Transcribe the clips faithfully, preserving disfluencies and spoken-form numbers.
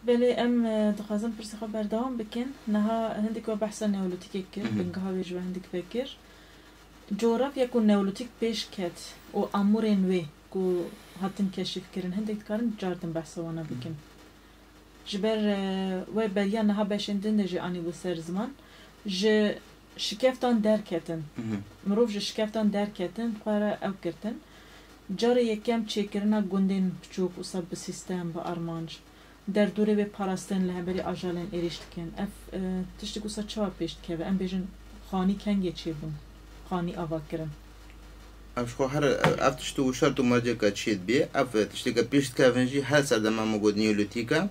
Belê em, e, dixwazin pirsê xwe berdewam bikin. Niha hindik we behsa Neolîtîkê kir, Hı hı. bingeha wê ji we hindik vekir. Coğrafya ku Neolîtîk pêş ket û amûrên wê ku hatin keşîfkirin, hindik dikarin cardin behsa wana bikin. Ji ber, e, we beriya niha beşên din de jî anî bû ser ziman. Ji şikeftan derketin. Hı hı. Mirov ji şikeftan derketin, xwe re ew girtin. Carê yekem çêkirina gundên biçûk, wisa bi sîstem, bi armanc, derdorê wê parastin li hemberî ajalên êrîş dikin. Ev, e, tiştik wisa çawa pêş dikeve? Em bêjin, xanî kengê çêbûn? Xanî ava kirin? Ev ji xwe her, ev tişt û şert û merceke çêdibê. Ev tişteke pêş dikevin jî her serdema me got Neolîtîk e.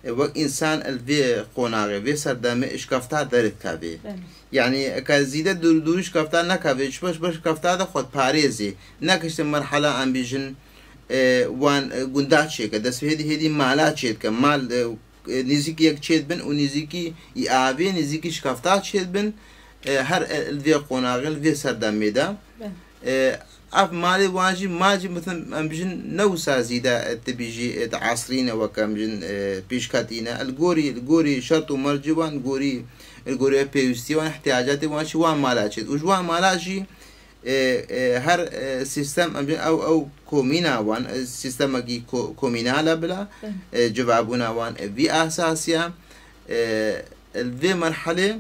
E, wek însan li vê qonaxê, vê serdemê şikefta derikevê. Belê. Yanî, eke zîde dûr, dûrî şikefta nekevê, ji ber, ji ber şikefta de xwe diparêzê. Nekiştin merhala em bêjin, e, wan, e, gunda çêke, dest hêdî, hêdî mala çêdike. Mal, e, e, nêzîkî yek çêdibin û nêzîkî î avê, nêzîkî şikefta çêdibin. E, her, e, li vê qonaxê, li vê serdemê de. Belê. E, ev malê wan jî, mal jî, mesela, em bijin ne wisa zîde, e, tibî jî, e, di esrî ne, weke em bijin, e, pêşketî ne. Li gorî, li gorî şert û mercê wan, li gorî, li gorî pêwîstî wan, ihtiyacatê wan jî wan mala çêt. Û ji wan mala jî, e, e, her, e, sîstem, em bijin ew, ew komîna wan, e, sîstemekî ko-, komînal e bila, Hı. e, civabûna wan, e, vî esasî ye. E, li vê merhelê,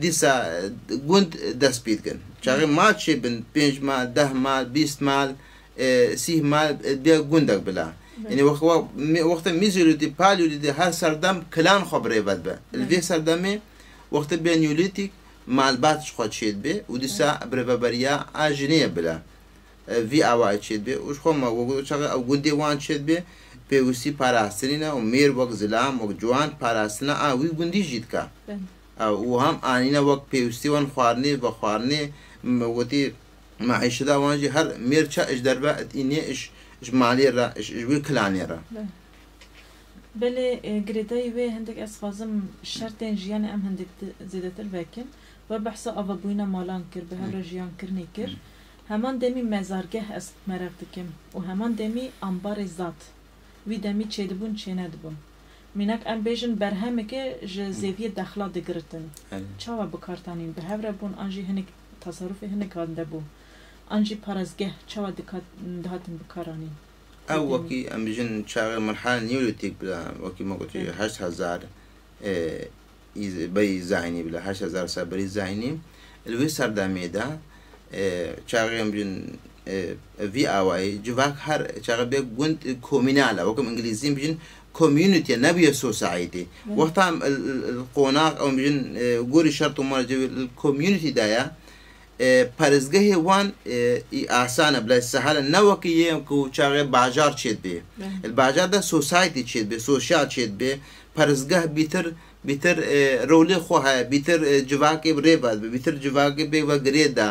Dîsa, e, gund dest pê dikin. Çaxê mal çêbin, pênc mal, deh mal, bîst mal, e, sîh mal, e, bê gundek bila. Evet. Yanî wext-, we-, me-, wextê Mezolîtîk, Paleolîtîk her serdem kilan xwe bi rê ve dibe. Li vê Evet. serdemê wextê bê Neolîtîk malbat ji xwe çêdibe û dîsa Evet. birêveberiya a jinê ye bila. E, vî awayî çêdibe û ji xwe me wek çaxê ew gundê wan çêdibe, pêwîstî parastinî ne û mêr wek zilam, wek ciwan parastina a wî gundî jî dike. Evet. Ew, û hem anîne wek pêwîstî wan xwarinê, vexwarinê, m-, wekî meîşeta wan jî her mêr çi ji derve tînê ji, ji malê re, ji, ji wî kilanê re. Be-, belê, e, girêdayî wê hindik ez xwazim şertên jiyanê em hindik di-, zêdetir vekin. We behsa avabûyîna malan kir, bi hev re Hı. jiyankirinê kir. Hı. Heman demî mezargeh ez mereq dikim û heman demî ambarê zat. Wî demî çêdibûn, çênedibûn. Mînak em bêjin berhemekê ji Hı. zêviyê dexla digiritin. Evet. Çawa bi kar tanîn? Bi hev re bûn an jî hinek tasarrufê hinek hande bû? An jî parezgeh çawa dikat-, dihatin bikaranîn? Ew Wî demî. wekî em bijin çaxê merhala Neolîtîk bila, wekî me got, Evet. heşt hezar, e, îz-, berî zayînî bila, heşt hezar sal berî zayînî, li wê serdemê de, e, çaxê em bijin, e, vî awayî, civak her çaxê bê gund, e, komînal e, wek em îngilîzî bijin community, nebûye society. Evet. Wexta em, il, il, il, qonax, em bijin, e, gorî şert û mercê wê, il community de ye, e, parêzgehê wan, e, î asan e, bila sehel e, ne wekî yê ku çaxê bajar çêdibê. Evet. Li bajar de society çêdibê, sosyal çêdibê, parêzgeh bîtir, bîtir, e, rolê xwe heye, bîtir, e, civakê bi rê ve dibe, bîtir civakê bê ve girê de.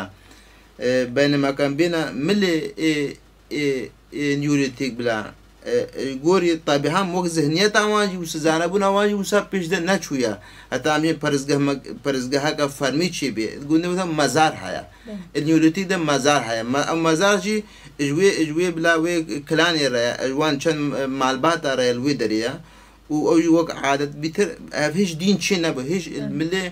E, beynî me kan bêne milê, e, e, e, Neolîtîk bila. E, e, gorî tabi hem wek zihniyeta wan jî û sizanebûna wan jî wisa pêş de neçûye. Heta em jî perîzgeh me-, perîzgeheke fermî çêbê. Gundê wisa mezar heye. Belê. E, Neolîtîk de mezar heye. Me-, ew mezar jî ji wê, ji wê bila wê kilanê re ye, ji wan çend, e, malbata re ye li wê derê ye. Û ew jî wek adet bîtir, ev hiç dîn çê nebû, hiç Evet. milê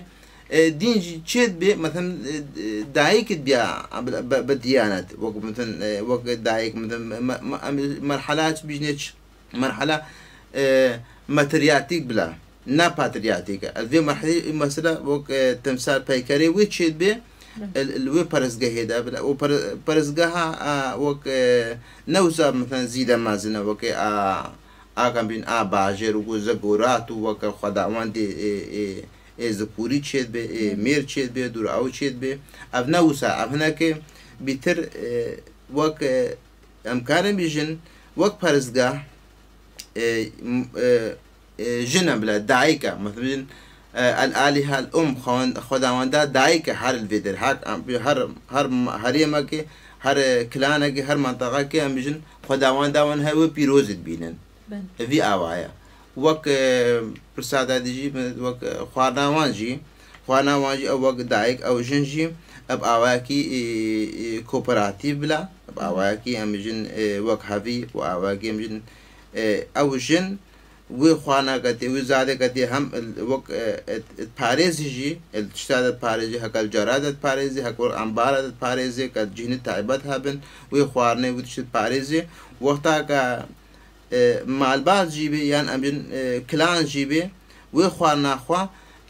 E, dîn jî çê dibê, mesela, e, e, dayik dibiya bi, bi, bi diyanet. Wek, mesela, e, wek dayik, mesela, me, me, em merhala çi bijnê çi? Merhala, e, matriyatîk bila, ne patriyatîk. El vê merhalê, mesela, wek, e, timsal peykerê wê çê dibê, Evet. el, el wê perestgehê de bila. O per-, perestgeha, a, wek, e, ne wisa, mesela, zîde mezin e, wek, a, Agam bîn a bajêr û ku zigurat û weke xwedawendê ê, ê, ê zikurî çêdibe, ê mêr çêdibe, dûr ew çêdibe. Ev ne wisa, ev hinekê bîtir, e, wek, e, em karin bîjin, wek perestgah, e, m-, e, e, jin e bila, dayik e. Mesela bîjin, e, el alihe el um, xwen-, xwedawenda dayik e her li vê derê. Her, her, her herêmekê, her, e, kilanekê, her menteqekê em bîjin, xwedawenda wan her wê pîroz dibînin. Belê. Vî awa ye. Wek, e, pirsa de dijî, wek, e, xwarina wan jî, xwarina wan jî ew wek dayik, ew jin jî, ev awayekî, e, e, kooperatîf bila, ev awayekî em jin, e, wek hevî û awayekî em jin, e, ew jin, Wê xwarneke tê, wê zadeke tê hem wek, e, e, parêzî jî, e, tişta de parêzî, heke li cara de parêzî, heke wek embara de parêzî, ke cîhnî taybet hebin, wê xwarnê, wê tiştê parêzî. Wexta ke, e, malbat jî bê, yan em jin, e, kilan jî bê, wê xwarna xwe,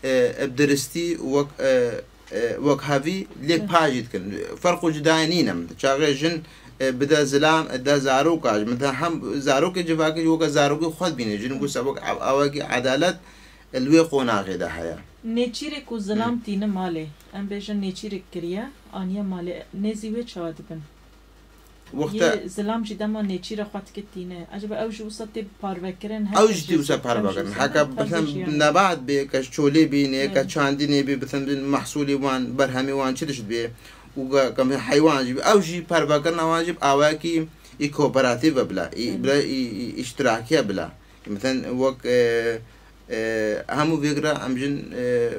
e, bi diristî wek, e, e, wek hevî lê pajî dikin. Ferq û cudayê nîne. Çaxê jin, e, bide zilam, e, de zaroka ji. Mesela hem zarokê civakê jî weke zarokê xwe dibîne. Jin wisa wek ew-, ewekî edalet, e, li wê qonaxê de heye. Nêçîrek û zilam tîne malê. Em bêjin nêçîrek kiriye, aniye malê. Nêzî wê çawa dibin? Wexta Yê zilam jî dema nêçîra xwe dike tîne. Ecaba ew jî wisa tê parvekirin, her Ew kes jî tê wisa jî, parve em jî kirin. wisa Heke her, her bitin jî yanî. nebat bê, ke çolê bînê, ke Belê. çandinê bî, bitin mehsulê wan, berhemê wan çi tişt bê, û ke, ke heywan jî bî, ew jî parvekirina wan jî bi awayekî î kooperatîf ve bila, î Belê. bila, î, î, îştirakiye bila. Mesela wek, e, e, hemû vê gira em jin, e,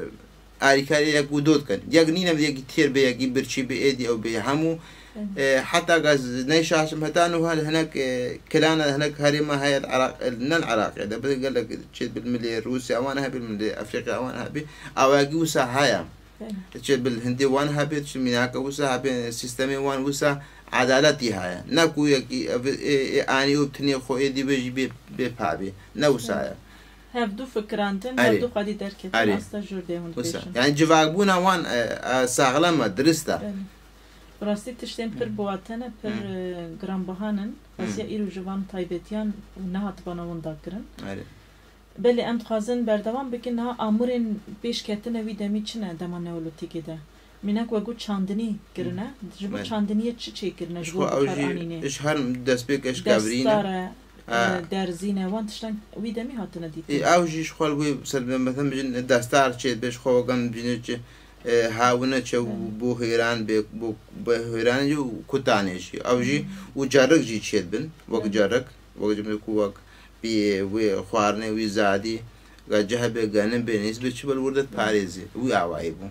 alîkariyê yek û do dikin. Yek nîne, yekî têr bê, yekî birçî bê, êdî ew bê. Hemû, Hı. e, heta gaz neyşaşim heta niha li hinek, e, kilana, hinek herêma heye li Iraq, e, ne li Iraqê de, bi gelek çê bi milê Rûsya wan hebî, milê Efrîqya wan hebî, awayekî wisa heye. Hı. Çê bi Hindê wan hebî, çi mînaka wisa hebî, sîstemê wan wisa edaletî heye. Ne ku yekî ev, e, e, anî û tinê xwe êdî bê jî bê, bê pavê. Ne wisa Hı. ye. Hevdu fikirandin, Erê. hevdu xwedî derketin, Erê. asta jûr dê hûn Wisa. dibêjin. Yani civakbûna wan, e, e, saxlem e, dirist e. Belê. Bi rastî tiştên pir Hı. biwatene, pir, Hı. e, giranbihan in. Hı. Qesiya îro ji van taybetiyan û nehatibana winda kirin. Erê. Belê em dixwazin berdewam bikin, niha amûrên pêşketine wî demî çi ne dema neolîtîkê de? Mînak we got çandinî kirine. Hı. Ji bo Belê. çandiniyê çi çêkirine, ji Ji bo xwe ew jî, bikaranînê? ji her destpêk eş kevrî ne. Destar e, Ha. e, derzîn e, wan tiştan wî demî hatine dîtin. Ê, ew jî ji xwe li wê ser, mesela, bijin destar çê dibe, ji xwe wek em bijin çi, e, hawine çe û Belê. bo hêran bê, bo, bo hêran jî û kutanê jî. Ew jî Hı. û cerik jî çê dibin, wek Belê. cerik, wek cimê ku wek bî wê xwarinê wî zadî, ga cih bê, genim bê, nêz bê, çi bel wir de Belê. parêzî. Wî awayî bû.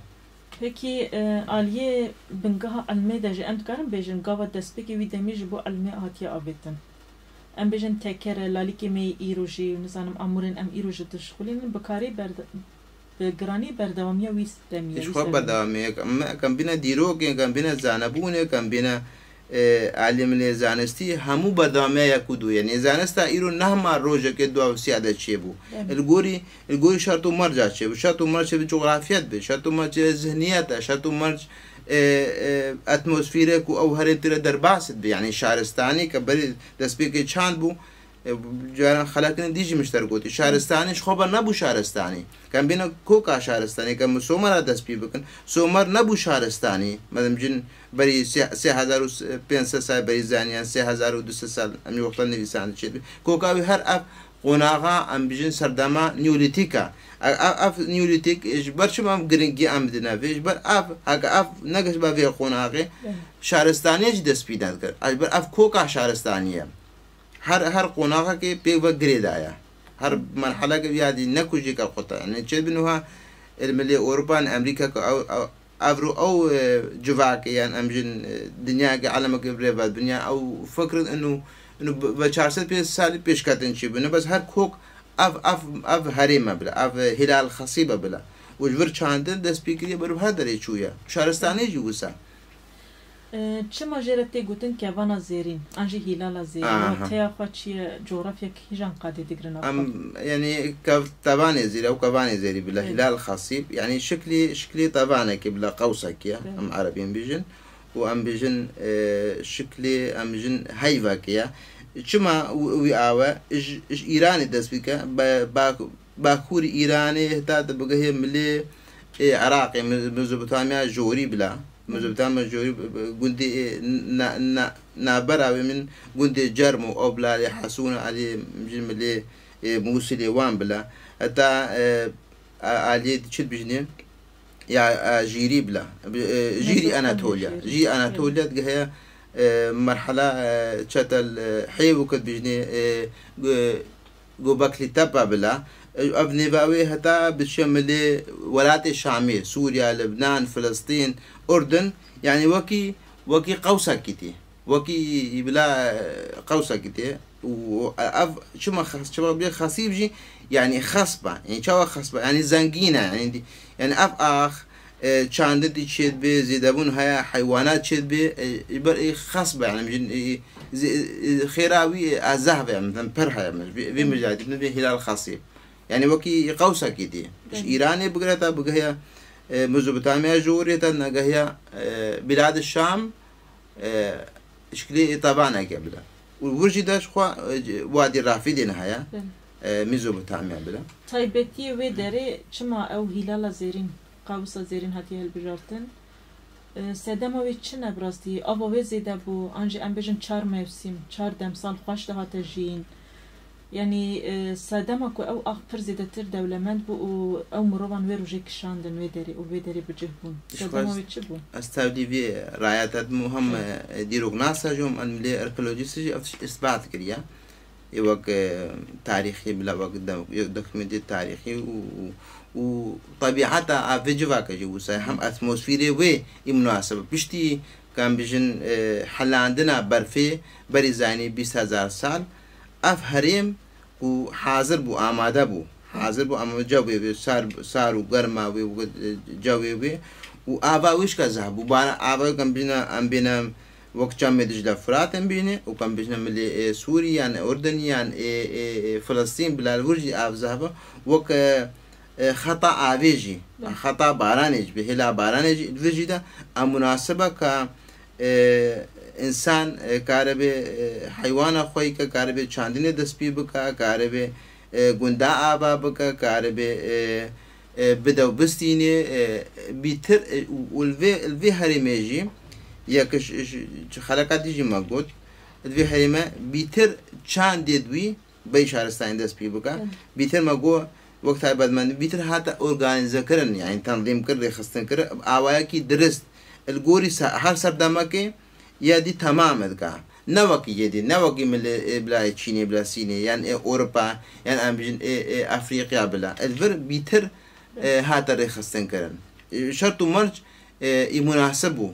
Pekî, e, aliyê bingeha ilmê de jî em dikarin bêjin gava destpêkê wî demî ji bo ilmê hatiye avêtin. Em bêjin tekere, lalîkê me yê îro jî, nizanim amûrên em îro ji dişxulînin, bi karî berde-, bi giranî berdewamiya wî demî ye, Ji wî xwe serî ye. berdewamê ye. Em, em bîne dîrokê, em bîne zanebûnê, em bîne, e, alî milê zanistî, hemû berdewamiya yek û du ye. Yanî zanista îro ne hema rojekê duwav siya de çêbû. Belê. Li gorî Li gorî şert û merca çêbû. Şert û merc çêbû, cografya dibe. Şert û merc çêbû zihniyet e. Şert û merc, e, e, atmosfere ku ew herêm tê re derbas dibe. Yanî şaristanî ke berî destpêkê çand bû, e, caran xelekine dî jî min ji te re gotî. Şaristanî ji xwe ber nebû şaristanî. Ke em bêne koka şaristanî, ke em Somera dest pê bikin. Somer nebû şaristanî. Medim cin berî sê, sê hezar û pênc sed sal berî zaniyan, sê hezar û du sed sal em ê wexta nivîsandin çêdibe. Koka wî her ev qonaxa, em bijin serdema Neolîtîk e. Ev, ev, ev Neolîtîk, ji ber çima em giringî em didine vê? Ji ber ev, heke ev negiş be vê qonaxê, Evet. şaristaniyê jî dest pê nedikir. Ji ber ev koka şaristanî ye. Her, her qonaxekê pê ve girê daye. Her merheleke ya dî ne ku jî ke xwe te. Yanî çê bin wiha, li milê Ewropa, Amerîka ke ew, ew, Evro ew, e, civakê, yan em jin, e, dinyayeke elemeke birêve dinya, ew fikrin inu, inu bi, bi çar sed pênc sed salî pêşketin çêbûne, bes her kok ev, ev, ev herême bila, ev, e, Hilal Xesîbe bila. Û ji vir çandin dest pê kiriye, ber her derê çûye. Şaristanê jî wisa. E, çima jê re tê gotin kevana zêrîn, an jî hîlala zêrîn? Aha. Wateya xwe çi ye, cografyek hîjan qadê digrin a Em, xwe? yanî kev tevanê zêrî, ew kevanê zêrî bila, Evet. Hilal Xesîb, yanî şiklî, şiklî tevanekê bila, qewsekê ye, Evet. em erebîn bijin, û em bijin, e, şiklî, em bijin heyvekê ye. Çima wî, wî awe, ji, ji Îranê dest bike, be, ba, Bakurî Îranê heta tu bigihê milê, ê, Iraqê, Me-, Mezopotamya jorî bila. Mezopotamya jorî, bi, bi, gundê, ê, na, na, nabera wê min gundê Cerm û ew bila lê Hesûn alê jin milê, ê, Mûsilê wan bila. Heta, e, a, aliyê çi dibijnê? Ya, e, jîrî bila. Bi, e, jîrî Mezopotamya Anatolya. jîrî. Jî Anatolya Evet. digihe, e, merhela, e, çetel, e, hêv û kut bijnê, e, gu-, Gobekli Tepe bila. E, ev nêva wê heta biçe milê welatê Şamê, Sûriya, Libnan, Filistîn, Urdun. Yanî wekî, wekî qewsekî tê. Wekî bila, e, qewsekî tê. û ev çima xes-, çima bê xesîb jî, yanî xesb e. Yanî çawa xesb e? Yanî zengîn e. Yanî di-, yanî ev ax, e, çandin dî çêdibê, zêdebûn heye, heywanat çêdibê, e, ji ber ê xesb e. Yanî mijin, e, zê-, e, xêra wî, e, zehf e, min pir heye, min vê, vê mijadî, min vê Hilal Xesîb. Yanî wekî qewsekî dî. Ji Belê. Îranê bigire ta bigihe, e, Mezopotamya ji orê ta negehiya, e, Bilad Şam, e, şikilê tabaneke bile. Û wir jî de ji xwe, e, Wadî Rafîdê ne heye, Belê. e, Mezopotamya bile. Taybetiyê wê derê çima ew Hîlala Zêrîn, Qawisa Zêrîn hatiye hilbijartin? E, sedema wê çi ne bi rastî? Ava wê zêde bû, an jî em bêjin çar mewsîm, çar demsal xweş dihate jiyîn. Yanî, e, sedema ku ew ax pir zêdetir dewlemend bû û ew mirovan wê rojê kişandin wê derê û wê derê bi cih bûn. Ji Sedema xwe wê çi bû? Ez tevlî vê raya te didim û hem, Evet. e, dîroknasa jî, hem milê arkeolojîst jî ev tişt îsbat kiriye. Ê wek, e, tarîxî bila wek de-, dokumentê tarîxî û, û, û tebîeta a vê civaka jî wisa hem atmosfîrê wê ê munasib. Piştî, kan bijin, e, helandina berfê berî zanî bîst hezar sal, ev herêm ku hazir bû, amade bû. Hazir bû, ama cewê wê, sar, sar û germa wê û, e, cewê wê û ava wê şka zehf bû. Bara ava kan bijina, em bêne wek çemê Dicle Firat em bîne û kan bijine milê, e, Sûrî yan Urdun yan, e, e, e, Filistîn bila li wir jî av zehf e. Wek, e, e, xeta avê jî, Be. xeta baranê jî, bi hêla baranê jî, li vir jî de em munasibe ka, e, însan, e, karibe, e, heywana xwe yî ke, karibe çandinê dest pê bike, karibe, e, gunda ava bike, karibe, e, e, bide û bistînê, e, bîtir, e, û, û li vê, li vê herêmê jî, yek ji, ji, ji xeleka dî jî me got, li vê herême bîtir çandê dwî bey şaristanê dest pê bike. Evet. Bîtir me got, wek taybetmendî, bîtir hate organîzekirin, yanî tenzîmkir, rêxistinkirin, awayekî dirist, li gorî se-, her serdemekê ya dî temam dike. Ne wekî yê dî, ne wekî milê, ê, bila yê Çînê, bila Sînê, yan ê Ewropa, yan em bijin ê, ê Efrîqya bila. Li vir bîtir, e, hate rêxistinkirin. E, şert û merc, e, ê munasib bû.